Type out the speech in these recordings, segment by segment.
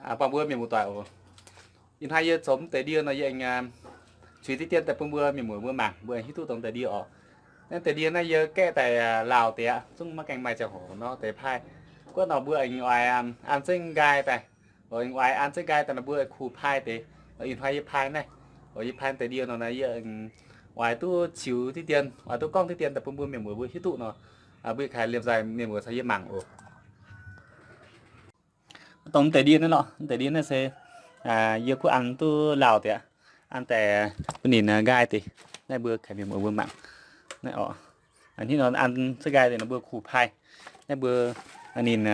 Buangh mbuo mienh muoz-doic oc. Ih hnoi yie zoux mv deix ndie nor yie aengx zuiz diqv dien daaih bun mbuo mienh muoz mbuo mangc, mbuo aengx hiuv duqv dongh deix ndie oc. Naaiv deix ndie naaiv yie gaeqv daaih Laauh deix aqv, zungv maiv gaengh maaih ziangh hoc nor deix paaiv. Guov nor mbuo aengx oix an zengv nqaai daaih, oix an zengv nqaai daaih nor mbuo kuh paaiv deix. Ih hnoi yie paaiv naaiv, yie paaiv deix ndie nor naaiv yie oix duqv ziux diqv dien, oix duqv gorngv diqv dien daaih bun mbuo mienh muoz mbuo hiuv duqv nor, mbuo kaaix liemh nzaaih mienh muoz caux yie mangc oc. Dongh deix ndie naaiv lorqc, deix ndie naaiv se yie kuv an duqv Laauh deix aqv, an daaih bun ninh nqaai deix. Naaiv mbuo kaaix mienh muoz mbuo mangc. Naaiv oc, hnangv nor an zengv nqaai deix nor mbuo kuh paaiv. Naaiv mbuo ninh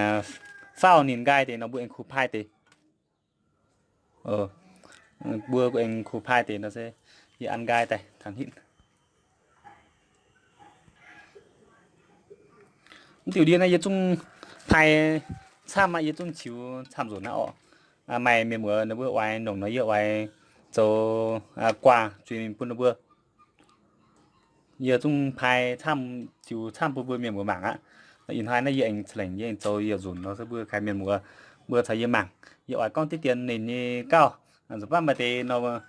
faauv ninh nqaai deix nor mbuo aengx kuh paaiv deix. Mbuo aengx kuh paaiv deix nor se yie an nqaai daaih tangx hitv. Mv diuh ndie naaiv yie zungv paaiv camv aqv, yie zungv ziux camv nzunc aqv orqc. Maaih mienh muoz ninh mbuo oix nongc nor yie oix zoux guaax zuiz mingh bun ninh mbuo. Yie zungv paaiv camv, ziux camv bun mbuo mienh muoz mangc aqv. Ih hnoi naaiv yie aengx ca'lengc yie aengx zoux yietc nzunc nor se mbuo kaaix mienh muoz mbuo caux yie mangc. Yie oix gorngv diqv dien ninh nyei gauh nzunc baav maaih deix nor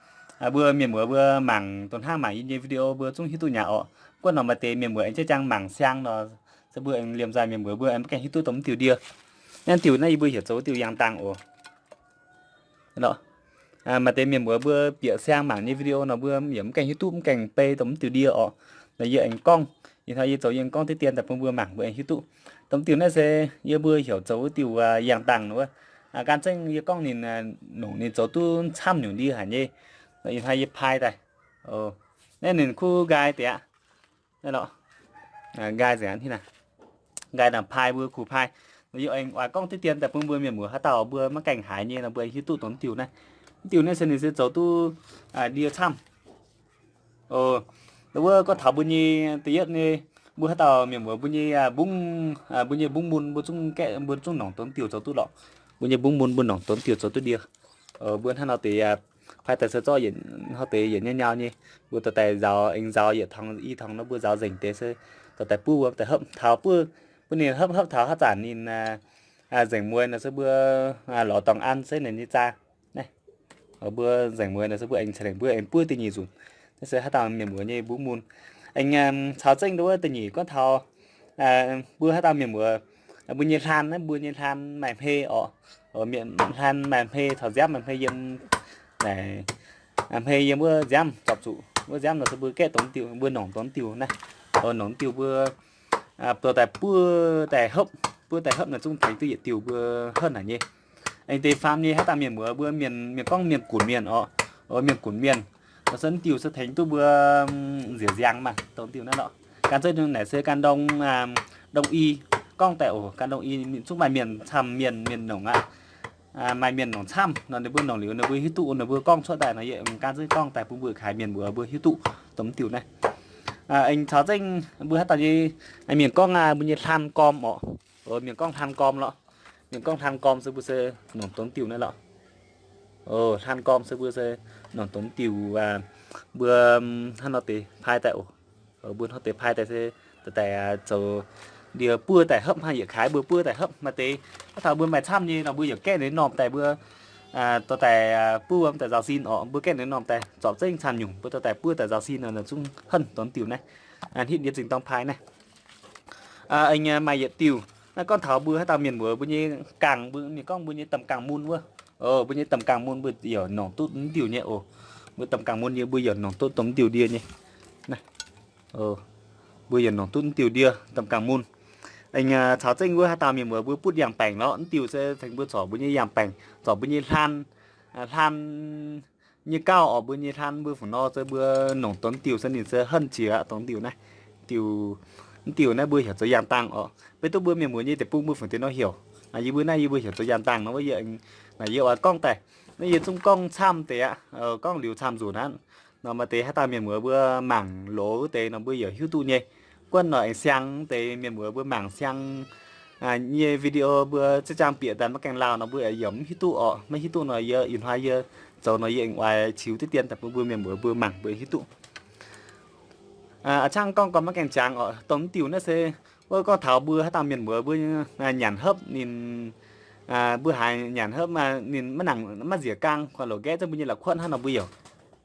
mbuo mienh muoz mbuo mangc dongh hnangv mangc yie nyei video mbuo zungv hiuv duqv nyei orqc. Guov nor maaih deix mienh muoz aengx jaiv jangx mangc siang nor se mbuo aengx liemh nzaaih mienh muoz mbuo aengx maiv gaengh hiuv duqv dongh mv diuh ndie. Naaiv diuh naaiv yie mbuo heuc zoux wuov diuh yangh dangh oc. Maaih deix mienh muoz mbuo bieqc siang mangc nyei video nor mbuo yaac mv gaengh hiuv duqv, mv gaengh bei dongh mv diuh ndie orqc. Nor yie aengx gorngv, ih hnoi yie zoux yie aengx gorngv diqv dien daaih bun mbuo mangc mbuo aengx hiuv duqv. Dongh mv diuh naaiv se yie mbuo heuc zoux wuov diuh yangh dangh nor wuov. Gan zengv yie gorngv ninh nongc ninh zoux duqv camv nyungc ndie haic nyei. Ih hnoi yie paaiv daaih. Naaiv ninh kuv nqaai deix aqv. Naaiv lorqc, nqaai nzengc aqv, nqaai daaih paaiv mbuo kuh paaiv. Yie aengx oix gorngv diqv dien daaih bun mbuo mienh muoz haaix dauh mbuo maiv gaengh haiz nyei nor mbuo hiuv duqv dongh mv diuh naaiv. Mv diuh naaiv se ninh se zoux duqv ndie camv. Wuov gorngv taux mbuo nyei da'yietv nyei, mbuo haaix dauh mienh muoz mbuo nyei mbungv, mbuo nyei mbungv mun mbuo zungv gaeqv mbuo zungv nongc dongh diuh zoux duqv lorqc. Mbuo nyei mbungv mun mbuo nongc dongh diuh zoux duqv ndie. Mbuo hnangv nor deix paaiv daaih se zorqv yietc, hnangv deix yietc nyauv nyauv nyei. Mbuo dorh daaih nzaaux, aengx nzaaux yietc tongx i tongx nor mbuo nzaaux nzengc deix se dorh daaih buov wuom daaih hopv taux buov, buov ninh hopv hopv taux haaix zanc ninh nzengc mueiz nor se mbuo lorz dorngx an se ninh nyei zaah. Naaiv, mbuo nzengc mueiz nor se mbuo aengx ca'lengc mbuo aengx buov da'nyeic nzunc. Naaiv se haaix dauh mienh muoz nyei mbungv mun. Aengx caux zengv nduov da'nyeic gorngv taux mbuo haaix dauh mienh muoz, mbuo nyei hlaan naaiv, mbuo nyei hlaan maaih hmei orqc. Hlaan maaih hmei taux nziaamv maaih hmei yiem, hmei yiem wuov nziaamv zorpc zuqc wuov nziaamv nor se mbuo gaeqv dongh diuh, mbuo nongc dongh diuh naaiv. Nongc diuh mbuo dorh daaih buov daaih hopv, buov daaih hopv nor zungv tengx duqv yietc diuh mbuo henv haic nyei. Aengx deix faam nyei haaix dauh mienh muoz mbuo mienh, mienh gorngv mienh gunc mienh orqc. Mienh gunc mienh nor se diuh se tengx duqv mbuo nziec nziangx maah, dongh diuh naaiv lorqc. Gan zengv naaic se gan ndong, ndong i gorngv daaih oc. Gan ndong i zungv maaih mienh camv mienh, mienh nongc aqv. Maaih mienh nongc camv nor ninh mbuo nongc liuz ninh mbuo hiuv duqv ninh mbuo gorngv cuotv daaih nor yie gan zengv gorngv daaih bun mbuo kaaix mienh muoz mbuo hiuv duqv dongh diuh naaiv. Aengx caux zengv mbuo haaix dauh nyei mienh gorngv mbuo nyei hlaan gorm orqc. Mienh gorngv hlaan gorm lorqc. Mienh gorngv hlaan gorm se mbuo se nongc dongh diuh naaiv lorqc. Hlaan gorm se mbuo se nongc dongh diuh, mbuo hnangv nor deix paaiv daaih oc. Mbuo hnangv deix paaiv daaih se daaih zoux ndie buov daaih hopv hnangv yietc kaaix mbuo buov daaih hopv maaih deix. Haaix taux mbuo maaih camv nyei nor mbuo yaac gaeqv ninh normh daaih mbuo dorh daaih buov wuom daaih nzaaux sin orqc. Mbuo gaeqv ninh normh daaih zorpc zengv camv nyungc mbuo dorh daaih buov daaih nzaaux sin nor zungv henv dongh diuh naaiv. Hitv yie zingh dorng paaiv naaiv. Aengx maaih yietc diuh, naaiv gorngv taux mbuo haaix dauh mienh muoz mbuo nyei gangh, mbuo mienh gorngv mbuo nyei domh gangh mun wuov. Mbuo nyei domh gangh mun mbuo yaac nongc duqv mv diuh nyei oc. Mbuo domh gangh mun nyei mbuo yaac nongc duqv dongh mv diuh ndie nyei. Mbuo yaac nongc duqv mv diuh ndie domh gangh mun. Aengx caux zengv wuov haaix dauh mienh muoz mbuo butv yangh baengc lorqc, mv diuh se tengx mbuo zorc mbuo nyei yangh baengc, zorc mbuo nyei hlaan, hlaan nyei gauh orqc, mbuo nyei hlaan mbuo fungc nor se mbuo nongc dongh diuh se ninh se henv jiex aqv dongh diuh naaiv. Diuh, mv diuh naaiv mbuo heuc zoux yangh dangh orqc. Beiv duqv mbuo mienh muoz nyei deic-bung mbuo fungc diex nor heuc. Yie mbuo naaiv yie mbuo heuc zoux yangh dangh nor wuov, yie oix gorngv daaih. Naaiv yie zungv gorngv camv deix aqv, gorngv liuz camv nzunc aqv. Nor maaih deix haaix dauh mienh muoz mbuo mangc loz wuov deix nor mbuo yaac hiuv duqv nyei. Guonv nor aengx siang deix mienh muoz mbuo mangc siang nyei video mbuo za'gengh bieqc daaih maiv gaengh lauh nor mbuo yaac mv hiuv duqv orqc. Maiv hiuv duqv nor yie ih hnoi yie zoux nor yie aengx oix ziux diqv dien daaih bun mbuo mienh muoz mbuo mangc mbuo hiuv duqv. A'cangv gorngv gorn maiv gaengh jangx orqc, dongh mv diuh naaiv se wuov gorngv taux mbuo haaix dauh mienh muoz mbuo nyanc hopv ninh Mbuo haiz nyanc hopv ninh maiv nangc maiv nziec gaang, gu'nguaaic loc nqaeqv zengv mbuo nyei la'kuotv hnangv nor mbuo yaac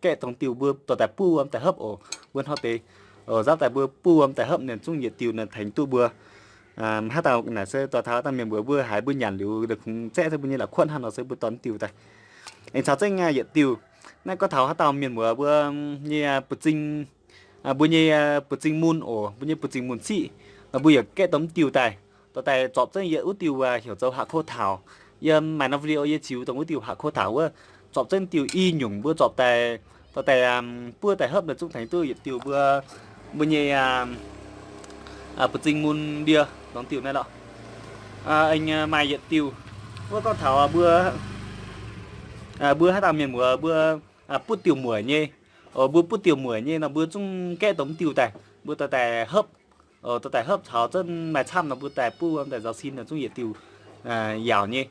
gaeqv dongh diuh mbuo dorh daaih buov wuom daaih hopv oc. Mbuo hnoi deix nzapv daaih mbuo buov wuom daaih hopv ninh zungv yietc diuh ninh tengx duqv mbuo. Haaix dauh naaic se dorh taux haaix dauh mienh muoz mbuo haiz mbuo nyanc liuz ninh kungx zaeqv zengv mbuo nyei la'kuotv hnangv nor se mbuo dorh diuh daaih. Aengx caux zengv yietc diuh. Naaiv gorngv taux haaix dauh mienh muoz mbuo nyei buoz-zingh, mbuo nyei buoz-zingh mun oc, mbuo nyei buoz-zingh mun ciqv, mbuo yaac gaeqv dongh diuh daaih, dorh daaih zorpc zengv yietc wuov diuh heuc zoux haax ko taux. Yie maaih norm video yie ziux dongh wuov diuh haax ko taux wuov, zorpc zengv diuh i nyungc mbuo zorpc daaih, dorh daaih buov daaih hopv ninh zungv tengx duqv yietc diuh mbuo, mbuo nyei buoz-zingh mun ndie dongh diuh naaiv lorqc. Aengx maaih yietc diuh wuov gorngv taux mbuo, mbuo haaix dauh mienh muoz mbuo butv diuh mueic nyei, mbuo butv diuh mueic nyei nor mbuo zungv gaeqv dongh diuh daaih, mbuo dorh daaih hopv, dorh daaih hopv caux zengv maaih camv nor mbuo daaih buov wuom daaih nzaaux sin nor zungv yietc diuh yaauc nyei.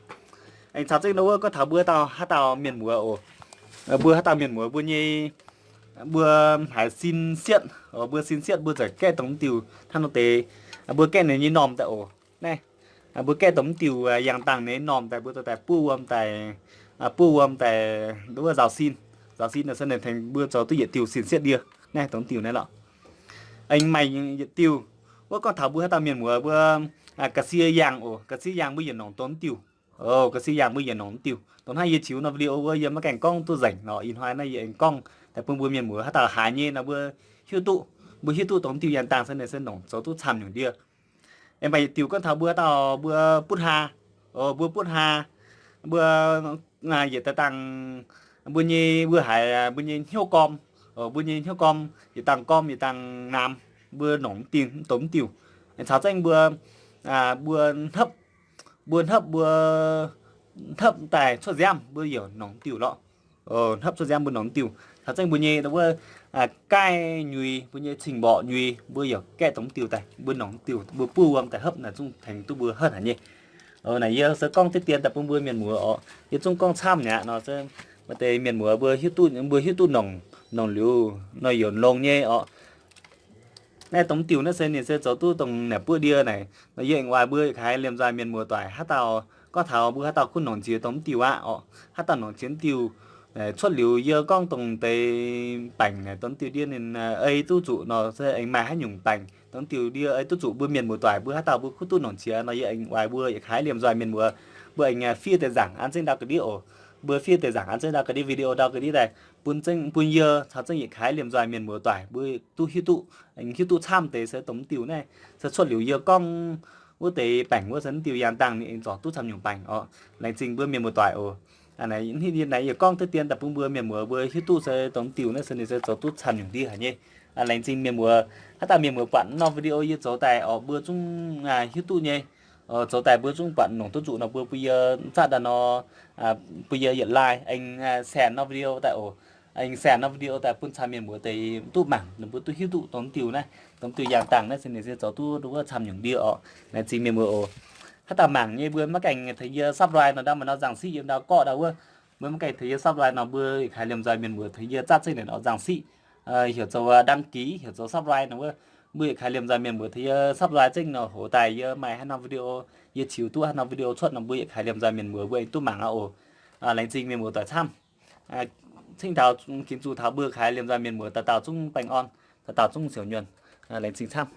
Aengx caux zengv nor wuov gorngv taux mbuo haaix dauh mienh muoz oc, mbuo haaix dauh mienh muoz mbuo nyei, mbuo haiz sin sietv, mbuo sin sietv mbuo ziouc gaeqv dongh diuh hnangv nor deix, mbuo gaeqv ninh nyei normh daaih oc. Naaiv mbuo gaeqv dongh diuh yangh dangh ninh normh daaih mbuo dorh daaih buov wuom daaih, buov wuom daaih wuov nzaaux sin. Nzaaux sin nor se ninh tengx mbuo zoux duqv yietc diuh sin sietv ndie. Naaiv dongh diuh naaiv lorqc. Aengx maaih yietc diuh wuov gorngv taux mbuo haaix dauh mienh muoz mbuo ga'sie yangh oc, ga'sie yangh mbuo yietc nongc dongh diuh. Ga'sie yangh mbuo yietc nongc diuh. Dongh hnangv yie ziux norm video wuov yie maiv gaengh gorngv duqv nzengc nor, ih hnoi naaiv yie aengx gorngv daaih bun mbuo mienh muoz haaix dauh haiz nyei nor mbuo hiuv duqv, mbuo hiuv duqv dongh diuh yangh dangh se ninh se nongc zoux duqv camv nyungc ndie. Aengx maaih yietc diuh gorngv taux mbuo haaix dauh mbuo butv haa, mbuo butv haa, mbuo yietc daaih dangh, mbuo nyei mbuo haiz mbuo nyei hnyouv gorm, mbuo nyei hnyouv gorm yietc dangh gorm yietc dangh naamx, mbuo nongc dongh mv diuh. Caux zengv mbuo, mbuo hnopv, mbuo hnopv mbuo hnopv daaih cuotv nziaamv mbuo yaac nongc diuh lorqc. Hnopv cuotv nziaamv mbuo nongc diuh. Caux zengv mbuo nyei wuov gaaiv nyuix, mbuo nyei cing-mborqc nyuix, mbuo yaac gaeqv dongh diuh daaih, mbuo nongc diuh, mbuo buov wuom daaih hopv naaic zungv tengx duqv mbuo hopv haic nyei. Naaic yie se gorngv diqv dien daaih bun mbuo mienh muoz oc. Yie zungv gorngv camv mi'aqv nor se maaih deix mienh muoz mbuo hiuv duqv, mbuo hiuv duqv nongc, nongc liuz nor yaac longx nyei oc. Naaiv dongh diuh naaiv se ninh se zoux duqv dongh naaic buov ndie naaic. Nor yie aengx oix mbuo yietc kaaix liemh nzoih mienh muoz doic haaix dauh gorngv taux mbuo haaix dauh kuv nongc jiex dongh diuh aqv oc. Haaix dauh nongc jiex diuh cuotv liuz yie gorngv dongh deix baengc naaic dongh diuh ndie ninh ei duqv zuqc nor se aengx maaih haaix nyungc baengc dongh diuh ndie ei duqv zuqc mbuo mienh muoz doic mbuo haaix dauh mbuo kuv duqv nongc jiex nor yie aengx oix mbuo yietc kaaix liemh nzoih mienh muoz, mbuo aengx fiev deix nzaangc an zengv ndau ga'ndiev oc. Mbuo fiev deix nzaangc an zengv ndau ga'ndiev video ndau ga'ndiev daaih bun zengv bun yie caux zengv yietc kaaix liemh nzoih mienh muoz doic mbuo duqv hiuv duqv, hiuv duqv camv deix se dongh diuh naaiv se cuotv liuz yie gorngv wuov deix baengc wuov se diuh yangh dangh ninh aengx zorc duqv camv nyungc baengc oc. Laengz zingh mbuo mienh muoz doic oc. Naaiv yie gorngv diqv dien daaih bun mbuo mienh muoz mbuo hiuv duqv se dongh diuh naaiv se ninh se zoux duqv camv nyungc ndie haic nyei. Laengz zingh mienh muoz, haaix dauh mienh muoz buatc norm video yie zoux daaih oc mbuo zungv hiuv duqv nyei. Zoux daaih mbuo zungv buatc nongc duqv zuqc nor mbuo bun yie zatv daaih nor, bun yie yietc like, aengx share norm video daaih oc. Aengx share norm video daaih bun camv mienh muoz deix duqv mangc, ninh mbuo duqv hiuv duqv dongh diuh naaiv, dongh diuh yangh dangh naaiv se ninh se zoux duqv wuov camv nyungc ndie oc. Laengz zingh mienh muoz oc. Haaix dauh mangc nyei mbuo maiv gaengh tengx yie subscribe nor ndau maaih norm nzangc siqv yiem ndau gorqv ndau wuov. Mbuo maiv gaengh tengx yie subscribe nor mbuo yietc kaaix liemh nzoih mienh muoz tengx yie zatv zengv naaic norm nzangc siqv, heuc zoux đăng ký, heuc zoux subscribe nor wuov. Mbuo yietc kaaix liemh nzoih mienh muoz tengx yie subscribe zengv nor hoz daaih yie maaih haaix norm video, yie ziux duqv haaix norm video cuotv nor mbuo yietc kaaix liemh nzoih mienh muoz mbuo aengx duqv mangc aqv oc. Laengz zingh mienh muoz doic camv. Cingx taux ginx zuqc taux mbuo kaaix liemh nzoih mienh muoz dauh dauh zungv baengh orn, dauh dauh zungv siouc nyuonh. Laengz zingh camv.